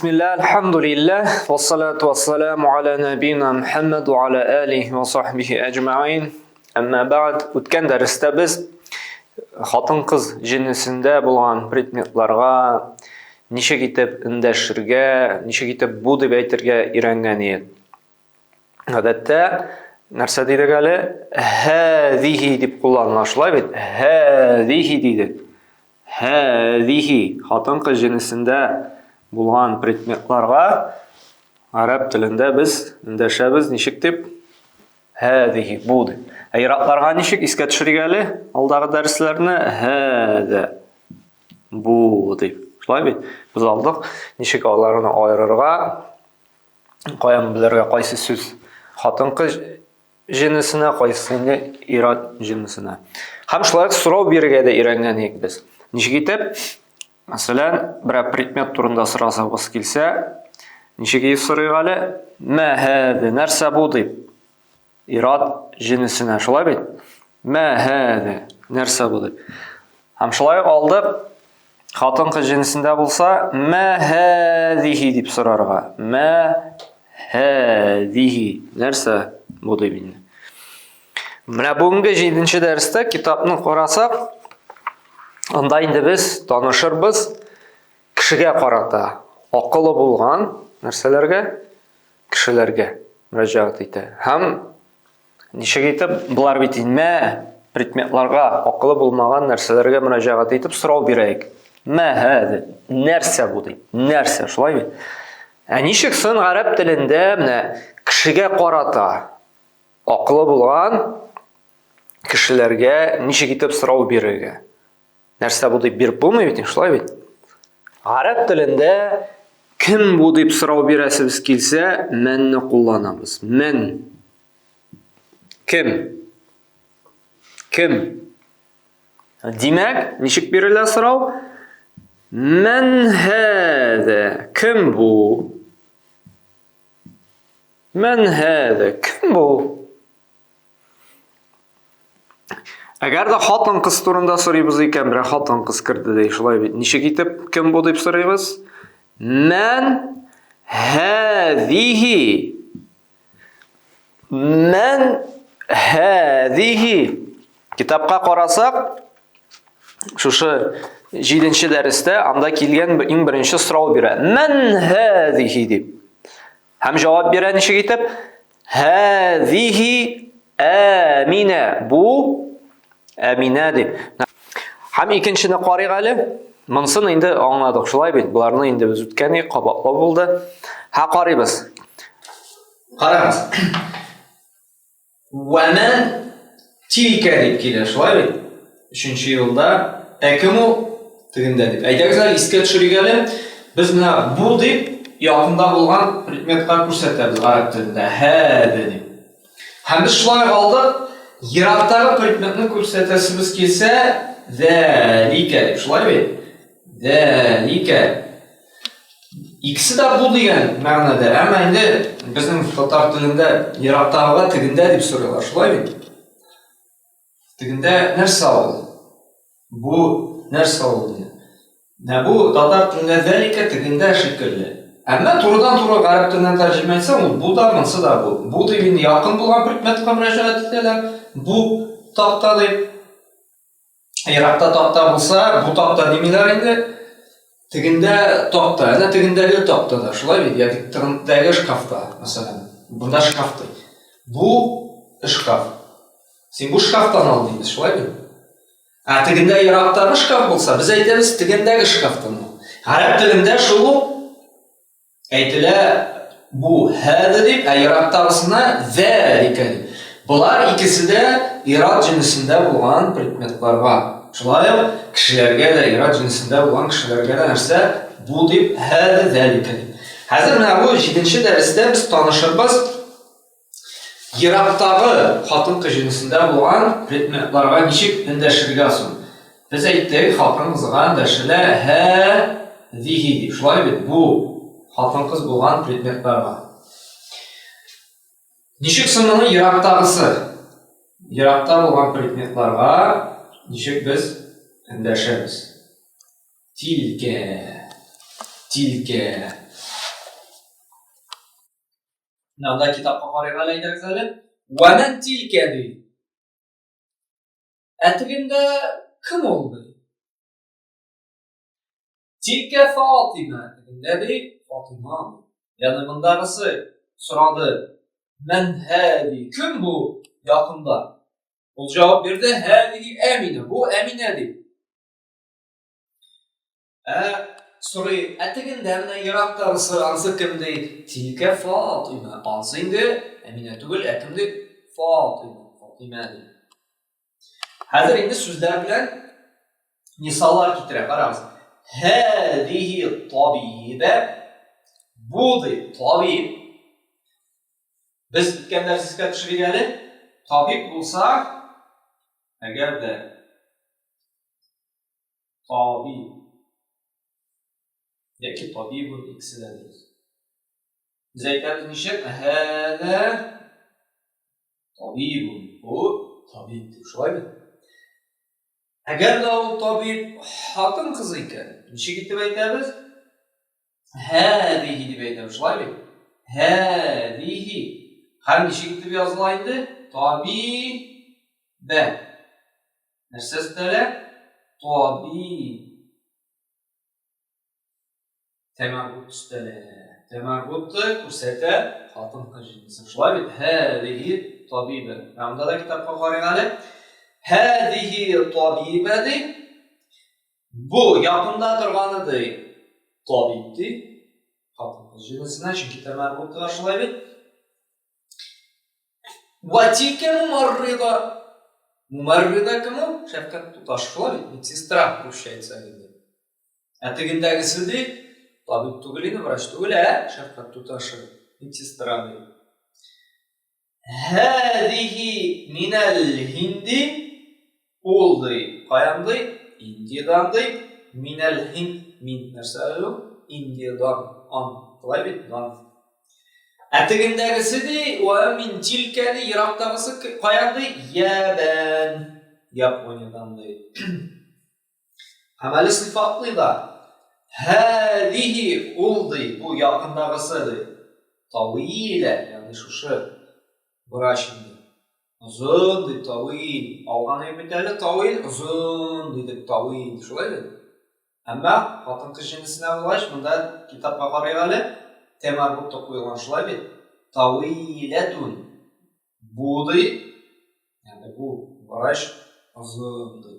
Бисмилла, альхамдулилла, вассалату вассаламу аля набина Мухаммад ва аля алихи ва сахбихи әҗмәгыйн. Әмма бәгъд, үткән дәрестә без хатын-кыз җенесендә булган предметларга ничек итеп эндәшергә, ничек итеп бу дип әйтергә өйрәнгән идек. Гадәттә, нәрсә дидек әле? Һәзихи дип кулланыла, шулай бит? Һәзихи дидек. Һәзихи хатын-кыз җенесендә булган предметларга гарәп телендә без эндәшәбез ничек дип? Һәзихи бу дип. Ә иратларга ничек искә төшерик әле алдагы дәресләрне? Һәзә бу дип. Шулай бит? Без алдык ничек аларны аерырга, каян белергә кайсы сүз хатын-кыз җенесенә, кайсысы инде ир-ат җенесенә. Һәм шулай ук сорау бирергә дә өйрәнгән идек без. Ничек итеп? Мәсәлән, берәр предмет турында сорасагыз килсә, ничек итеп сорыйк әле? Мә һәҙе, нәрсә бу дип. Ир-ат җенесенә, шулай бит? Мә һәҙе, нәрсә бу дип. Һәм шулай ук алдык, хатын-кыз җенесендә булса, мә һәҙихи дип сорарга. Мә һәҙихи, нәрсә бу дип инде. Менә бүгенге 7 дәрестә китапны карасак, анда инде без танышырбыз кешегә карата акылы булган нәрсәләргә, кешеләргә мөрәҗәгать итә. Һәм ничек итеп болар бит инде предметларга акылы булмаган нәрсәләргә мөрәҗәгать итеп сорау бирәйек. Мә һәҙе, нәрсә бу дип. Нәрсә, шулай бит? Ә ничек сон гарәп телендә менә кешегә карата акылы булган кешеләргә ничек итеп сорау бирергә? Нәрсә бу дип биреп булмый бит, шулай бит? Гарәп телендә кем бу дип сорау бирәсебез килсә, мәнне кулланабыз. Мән. Кем? Кем? Димәк, ничек бирелә сорау? Мән һәдә? Кем бу? Мән һәдә? Кем бу? Әгәр дә хатын-кыз турында сорыйбыз икән, берәр хатын-кыз керде ди, шулай бит. Ничек итеп кем бу дип сорыйбыз? Мән һәзихи. Мән һәзихи. Китапка карасак, шушы 7 дәрестә анда килгән иң беренче сорау бирә. Мән һәзихи дип. Һәм җавап бирә ничек итеп? Һәзихи Әминә. Бу Әминә дип. Һәм икенчене карыйк әле. Монсын инде аңладык, шулай бит? Боларны инде без үткән идек, кабатлау булды. Һә карыйбыз. Карагыз. Вәмән тилкә дип килә, шулай бит? Өченче юлда. Ә кем ул? Тегендә дип. Әйдәгез әле искә төшерик әле. Без менә бу дип якында булган предметка күрсәтәбез гарәп телендә. Һәдә дип. Һәм без шулай алдык. Ерактагы предметны күрсәтәсебез килсә, зәликә дип, шулай бит? Зәликә. Икесе дә бу дигән мәгънәдә, әмма инде безнең татар телендә ерактагыга тегендә дип сорыйлар, шулай бит? Тегендә нәрсә ул? Бу нәрсә ул дигән. Менә бу татар телендә зәликә тегендә шикелле. Әмма турыдан-туры гарәп теленнән тәрҗемә итсәң, ул бу да, монсы да бу. Бу дип инде якын булган предметка мөрәҗәгать итәләр. Бу такта дип. Еракта такта булса, бу такта димиләр инде. Тегендә такта, әнә тегендәге такта да, шулай бит, яки тегендәге шкафта, мәсәлән. Бunda шкаф ди. Бу шкаф. Син бу шкафтан ал дибез, шулай бит? Ә тегендә ерактагы шкаф булса, без әйтәбез тегендәге шкафтан ал. Гарәп телендә шул ук Әйтелә бу һәдә дип, ә ерактагысына зәликә дип. Болар икесе дә ир-ат җенесендә булган предметларга. Шулай ук кешеләргә дә, ир-ат җенесендә булган кешеләргә дә нәрсә бу дип, һәдә зәликә дип. Хәзер менә бу җиденче дәрестә без танышырбыз Ерактагы хатын-кыз җенесендә булган предметларга ничек эндәшергә соң? Без әйттек, хатын-кызга эндәшелә һә зихи дип. Шулай бит, бу хатын-кыз булган предметларга. Ничек соң моны ерактагысы? Еракта булган предметларга ничек без эндәшәбез? Тилкә. Тилкә. Менә анда китапка карыйк әле, әйдәгез әле. Вә мән тилкә ди. Ә тегендә кем ул ди? Тилкә Фатима, тегендә ди Фатима. Ягъни мондагысы сорады. Мән һәди? Кем бу якында? Ул җавап бирде, һәдиһи Әминә. Бу Әминә ди. Ә сорый, ә тегендә менә ерактагысы, ансы кем ди? Тилкә Фатима. Ансы инде Әминә түгел, ә кем ди? Фатима. Фатима ди. Хәзер инде сүзләр белән мисаллар китерә. Карагыз. Һәдиһи табибә. Бу ди табиб. Без үткән дәрескә төшерик әле. Табиб булса, әгәр дә табиб яки табибун икесе дә дөрес. Без әйтәбез ничек? Һәдә табибун. Бу табиб дип, шулай бит? Әгәр дә ул табиб хатын кыз икән, ничек итеп әйтәбез? Һәдиһи дип әйтәбез, шулай бит? Һәдиһи. Һәм ничек итеп языла инде? Табибә. Нәрсә өстәлә? Таби. Тәмәргут өстәлә. Тәмәргутты күрсәтә хатын-кыз җенесен. Шулай бит? Һәдиһи табибә. Менә монда да китапка карыйк әле. Һәдиһи табибә ди. Бу якында торганы ди, табиб ди. Хатын-кыз җенесенә, чөнки тәмам булып тора шулай бит. Ватика мумаррида. Мумаррида кем ул? Шәфкать туташ шулай бит, медсестра русча әйтсәк инде. Ә тегендәгесе ди, табиб түгел инде, врач түгел, ә шәфкать туташы, медсестра ди. Һәдиһи минәл һинди, ул ди, каян ди? Индиядән ди. Минәл һинд, мин нәрсә әле ул? Индиядән, ан, шулай бит, дан. Ә тегендәгесе ди, вә мин тилкә ди, ерактагысы каян ди? Ябән, Япониядән ди. Һәм әле сыйфатлый да. Һәдиһи ул ди, бу якындагысы ди. Тавилә, ягъни шушы врач инде. Озын ди, тавил. Алган бит әле тавил, озын дидек, тавил. Шулай бит? Әмма хатын-кыз җенесенә булгач, монда китапка карыйк әле, тәмарбут та куелган, шулай бит? Тавиләтун. Бу ди, ягъни бу врач озын ди.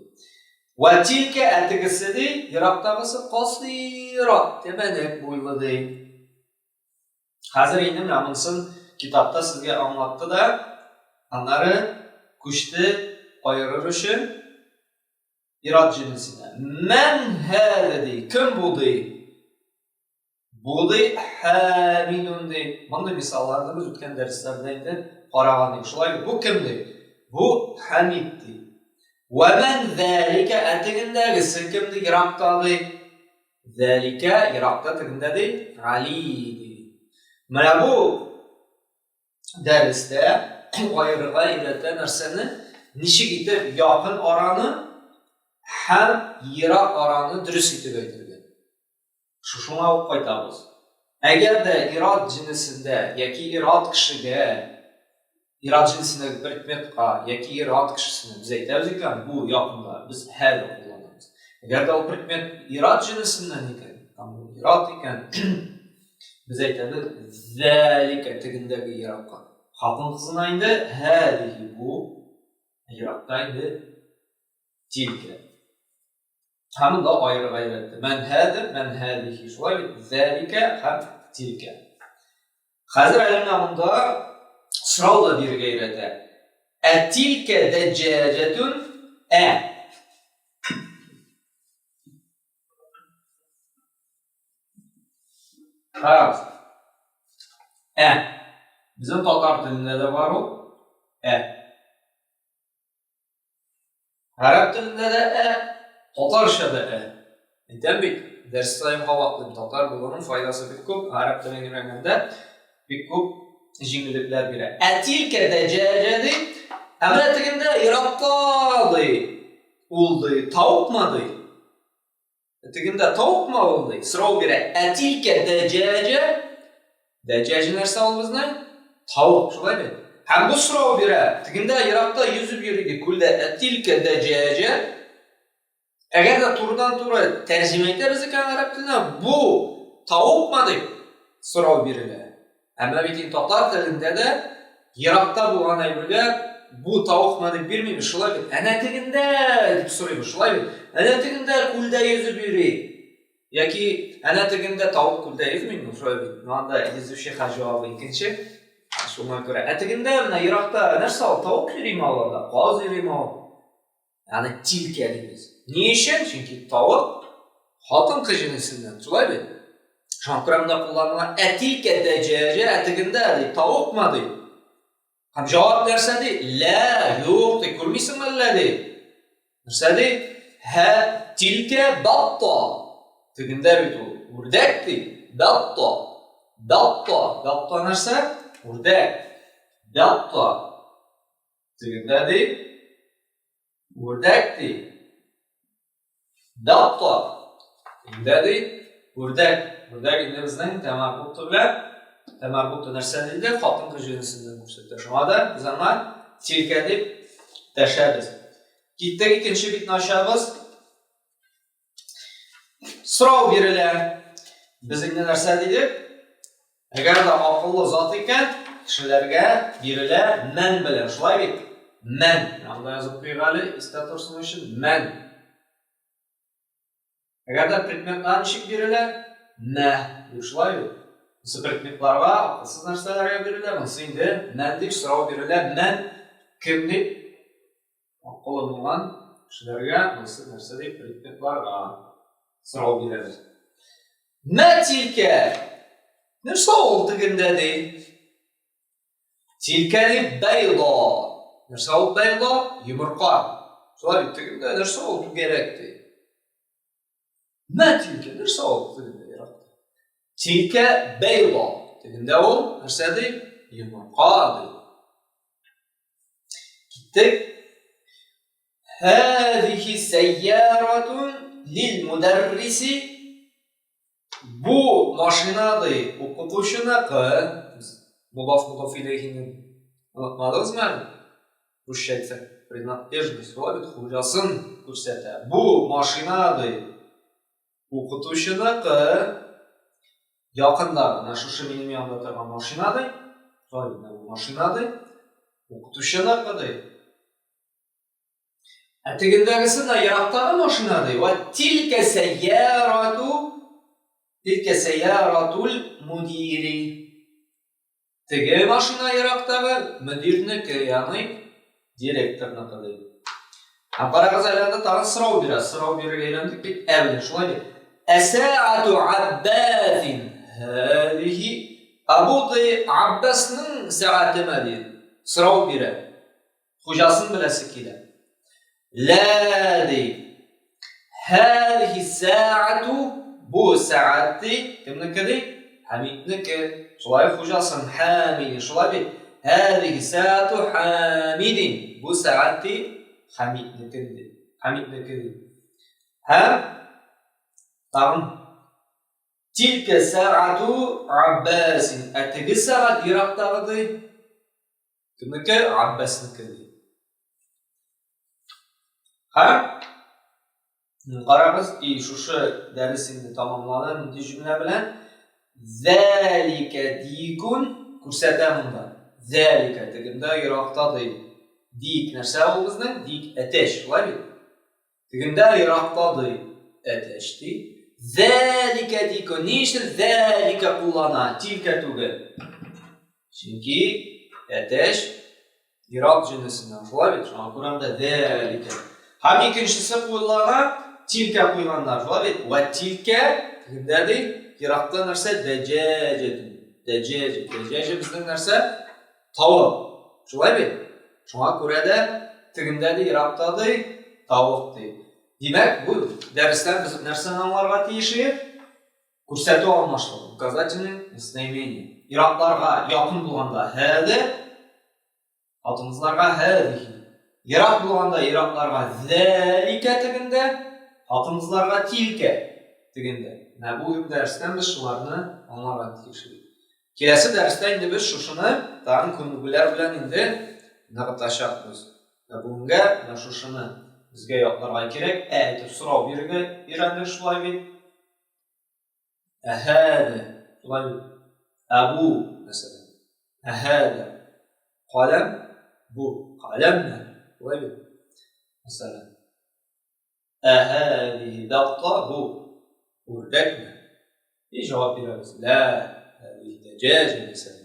Вә тилкә ә тегесе ди, ерактагысы касыйра, тәбәнәк буйлы ди. Хәзер инде менә монысын китапта сезгә аңлатты да, аннары күчте аерыр өчен ир-ат җенесенә. Мән һәдә ди, кем бу ди? Бу ди Хәмидун ди. Мондый мисалларны без үткән дәресләрдә инде караган идек. Шулай бит, бу кем ди? Бу Хәмид ди. Вә мән зәликә, ә тегендәгесе кем ди? Еракта ди. Зәликә еракта тегендә ди, Гали ди. Менә бу дәрестә аерырга өйрәтә нәрсәне? Ничек итеп якын араны һәм ерак араны дөрес итеп әйтергә. Шушыңа ук кайтабыз. Әгәр дә ир-ат җенесендә яки ир-ат кешегә, ир-ат җенесендәге предметка яки ир-ат кешесенә без әйтәбез икән, бу якында без һәдә кулланабыз. Әгәр дә ул предмет ир-ат җенесеннән икән, там ир-ат икән, без әйтәбез зәликә тегендәге еракка. Хатын-кызына инде һәдиһи бу еракта инде тилкә. Һәм монда аерырга өйрәтте. Мән һәдә, мән һәдихи. Шулай бит, зәликә һәм тилкә. Хәзер әле менә монда сорау да бирергә өйрәтә. Ә тилкә дәҗҗәҗәтүн ә. Карагыз. Ә. Безнең татар телендә дә бар ул. Ә. Гарәп телендә дә ә, татарча да ә. Әйтәм бит, дәрес саен кабатлыйм, татар булуның файдасы бик күп, гарәп телен өйрәнгәндә бик күп җиңеллекләр бирә. Ә тилкә дәҗәҗә ди, ә менә тегендә еракта ди, ул ди, тавыкмы ди. Тегендә тавыкмы ул ди, сорау бирә. Ә тилкә дәҗәҗә, дәҗәҗә нәрсә ул безнең? Тавык, шулай бит? Һәм бу сорау бирә. Тегендә еракта йөзеп йөри ди күлдә. Ә тилкә дәҗәҗә. Әгәр дә турыдан-туры тәрҗемә итәбез икән гарәп теленә, бу тавыкмы дип сорау бирелә. Әмма бит инде татар телендә дә еракта булган әйбергә бу тавыкмы дип бирмибез, шулай бит? Әнә тегендә дип сорыйбыз, шулай бит? Әнә тегендә күлдә йөзеп йөри. Яки әнә тегендә тавык күлдә йөзми инде, шулай бит? Ну анда йөзүче хәл җавабы икенче. Шуңа күрә. Ә тегендә менә еракта нәрсә ул? Тавык йөриме ул анда? Каз йөриме ул? Аны тилкә дибез. Ни өчен? Чөнки тавык хатын-кыз җенесеннән, шулай бит? Шуңа күрә монда кулланыла ә тилкә дәҗәҗә, ә тегендә ди, тавыкмы ди. Һәм җавап нәрсә ди? Лә, юк ди, күрмисеңме әллә ди. Нәрсә ди? Һә тилкә батта. Тегендә бит ул үрдәк ди. Батта. Батта. Батта нәрсә? Үрдәк. Батта. Тегендә ди. Үрдәк ди. Датта. Тегендә ди. Үрдәк. Үрдәк инде безнең тәмарбутты белән. Тәмарбутты нәрсә диде? Хатын-кыз җенесеннән күрсәтә. Шуңа да без аңа тилкә дип дәшәбез. Киттек икенче битне ачабыз. Сорау бирелә. Без инде нәрсә дидек? Әгәр дә акыллы зат икән, кешеләргә бирелә мән белән. Шулай бит? Мән. Анда язып куйыйк әле, истә торсын өчен. Мән. Әгәр дә предметлар ничек бирелә? Мә. Дип шулай бит? Монысы предметларга, акылсыз нәрсәләргә бирелә, монысы инде мән дип сорау бирелә. Мән кем дип? Акылы булган кешеләргә монысы нәрсә дип предметларга сорау бирәбез. Мә тилкә! Нәрсә ул тегендә ди? Тилкә дип бәйда. Нәрсә ул бәйда? Йомырка. Шулай бит тегендә нәрсә ул түгәрәк ди. Мә тилкә, нәрсә ул тегендә еракта? Тилкә бәйда. Тегендә ул нәрсә ди? Йомырка ди. Киттек. Һәзихи сәйяратун лил мударриси. Бу машина ди укытучыныкы. Мудаф мудаф иләйһине онытмадыгызмы әле? Русча әйтсәк, принадлежность була бит, хуҗасын күрсәтә. Бу машина ди укытучыныкы. Якында менә шушы минем янымда торган машина ди. Шулай бит, бу машина ди. Укытучыныкы ди. Ә тегендәгесе дә ерактагы машина ди. Ва тилкә сәйярату тилкә сәйяратул мудири. Теге машина ерактагы мөдирнеке, ягъни директорныкы ди. Һәм карагыз әле анда тагын сорау бирә. Сорау бирергә өйрәндек бит, ә белән шулай бит. Әсәату Аббасин һәзихи Абу ди Аббасның сәгатеме ди. Сорау бирә. Хуҗасын беләсе килә. Лә ди. Һәзихи сәгату бу сәгать ди. Кемнеке ди? Хәмиднеке. Шулай хуҗасын Хәмидин. Шулай бит. Һәзихи сәгату Хәмидин. Бу сәгать ди Хәмиднеке ди. Хәмиднеке ди. Һәм тагын Тилкә сәгату Аббасин. Ә теге сәгать ерактагы ди. Кемнеке? Аббасныкы ди. Һәм карагыз, и шушы дәрес инде тамамлана нинди җөмлә белән? Зәликә дикун күрсәтә монда. Зәликә тегендә еракта ди. Дик нәрсә ул безнең? Дик әтәч, шулай бит? Тегендә еракта ди, әтәч ди. Зәликә дико. Ни өчен зәликә куллана, тилкә түгел? Чөнки әтәч ерак җенесеннән, шулай бит? Шуңа күрә дә зәликә. Һәм икенчесе куллана, тилкә куйганнар, шулай бит? Вә тилкә тегендә ди, еракта нәрсә? Дәҗәҗәтүн. Дәҗәҗә. Дәҗәҗә безнең нәрсә? Тавык. Шулай бит? Шуңа күрә дә тегендә ди, еракта ди, тавык ди. Димәк, бу дәрестән без нәрсәне аңларга тиеш идек? Күрсәтү алмашлыгы, указательное местоимение. Еракларга якын булганда һәде, хатын-кызларга һәдихи. Ерак булганда еракларга зәликә тегендә, хатын-кызларга тилкә тегендә. Менә бу дәрестән без шуларны аңларга тиеш идек. Киләсе дәрестә инде без шушыны тагын күнегүләр белән инде ныгытачакбыз. Ә бүгенгә менә шушыны безгә ятларга кирәк. Ә әйтеп сорау бирергә өйрәндек шулай бит. Әһәдә, шулай бит. Әбу, мәсәлән. Әһәдә. Каләм, бу каләмме? Шулай бит. Мәсәлән. Әһәдиһи датта бу үрдәкме? И җавап бирәбез. Лә, һәдиһи дәҗәҗә мәсәлән.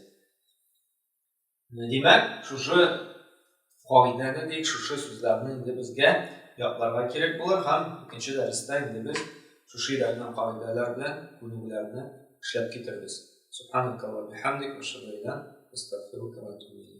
Димәк, шушы кагыйдәне дик, шушы сүзләрне инде безгә ятларга кирәк булыр һәм икенче дәрестә инде без шушы өйрәнгән кагыйдәләр белән күнегүләрне эшләп китербез. Субханакаллаһ бихамдик, ашһаду ан ла илаһ астагфирука ва атубу илейк.